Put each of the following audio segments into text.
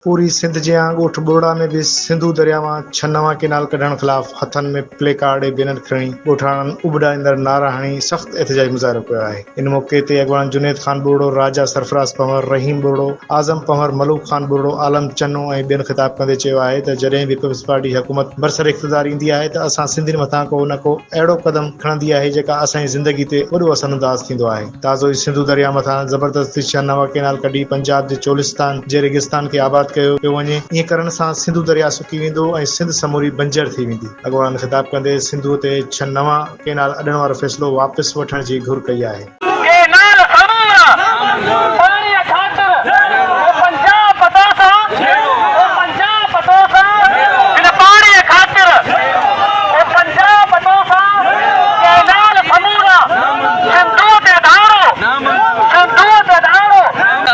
پوري سنڌ جيان ڳوٺ ٻرڙا ۾ به سنڌو درياء مان ڇهه نوان ڪينال ڪڍڻ خلاف هٿن ۾ پلي ڪارڊ ۽ بينر کڻي ڳوٺاڻن اڀ ڏاريندڙ نعرا هڻي سخت احتجاجي مظاهرو ڪيو آهي. ان موقعي تي اڳواڻن جنيد خان ٻرڙو، راجا سرفراز پنهور، رحيم ٻرڙو، اعظم پنهور، ملوڪ خان ٻرڙو، عالم چنو ۽ ٻين خطاب ڪندي چيو آهي ته جڏهن به پيپلز پارٽي جي حڪومت برسر اقتدار ايندي آهي ته اسان سنڌين مٿان ڪو نه ڪو اهڙو قدم کڻندي آهي جيڪا اسان جي زندگي تي وڏو اثرانداز ٿيندو آهي. تازو ئي سنڌو درياء مٿان زبردستي ڇهه نوان ڪئنال ڪڍي پنجاب جي چولستان جي ريگستان کي آباد ڪيو پيو وڃي، ائين ڪرڻ سان سنڌو درياء سڪي ويندو ۽ سنڌ سموري بنجر ٿي ويندي. اڳواڻن خطاب ڪندي سنڌوء تي ڇهه نوان ڪئنال اڏڻ وارو فيصلو واپس وٺڻ جي گهر ڪئي آهي. ڪئنال سمورا پاڻي خاطر او پنجاب توسان او پنجاب توسان هن پاڻي خاطر او پنجاب توسان ڪئنال سمورا سنڌوء تي ڌاڙو، سنڌوء تي ڌاڙو.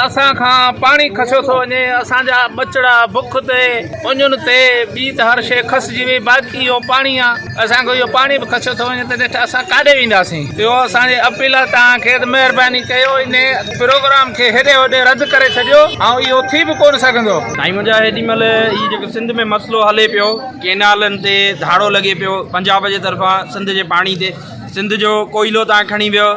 اسان کان پاڻي کسيو ٿو وڃي، اسان جا ٻچڙا بک تي، اڃن تي، ٻي ته هر شيء کسجي وئي، باقي اهو پاڻي آ، اسان کان اهو پاڻي به کسيو ٿو وڃي ته نيٺ اسان ڪاڏي وينداسين. اهو اسان جي اپيل آ توهان کي ته مهرباني ڪيو انهي پروگرام کي هيڏي هوڏي رد ڪري ڇڏيو ۽ اهو ٿي به ڪونه سگهندو. سائين منهنجا هيڏي مهل هي جيڪو سنڌ ۾ مسئلو هلي پيو ڪينالن تي ڌاڙو لڳي پيو پنجاب جي طرفان سنڌ جي پاڻي تي سنڌ جو ڪوئلو تان کڻي ويو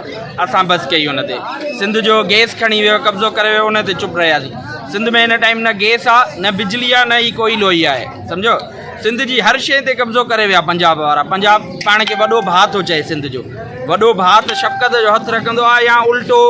اسان بس ڪئي ان تي سنڌ جو گيس کڻي ويو قبضو ڪري ويو ان تي چپ رهياسين سنڌ ۾ هن ٽائيم نه گيس آ نه بجلي آ نه ئي ڪوئلو ئي آهي سمجهو سنڌ جي هر شيء تي قبضو ڪري ويا پنجاب وارا پنجاب پاڻ کي وڏو ڀاء ٿو چئي سنڌ جو وڏو ڀاء ته شفقت جو هٿ رکندو آ يا الٽو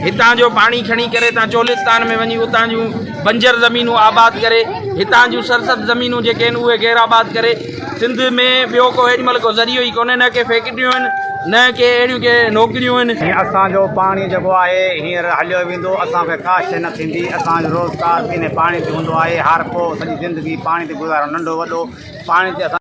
هتان جو پاڻي کڻي ڪري تان چولستان ۾ وڃي اتان جون بنجر زمينون آباد ڪري هتان جون سرسبز زمينون جيڪي آهن اهي غير آباد ڪري سنڌ ۾ ٻيو ڪو هيڏي مهل ڪو ذريعو ئي ڪونهي نه ڪي فيڪٽريون آهن نه ڪي اهڙيون ڪي نوڪريون آهن. هي اسان جو پاڻي جيڪو آهي هينئر هليو ويندو اسان کي ڪا شيء نه ٿيندي اسان جو روزگار به انهي پاڻي تي هوندو آهي هارپو سڄي زندگي پاڻي تي گذارو ننڍو وڏو پاڻي تي اسان.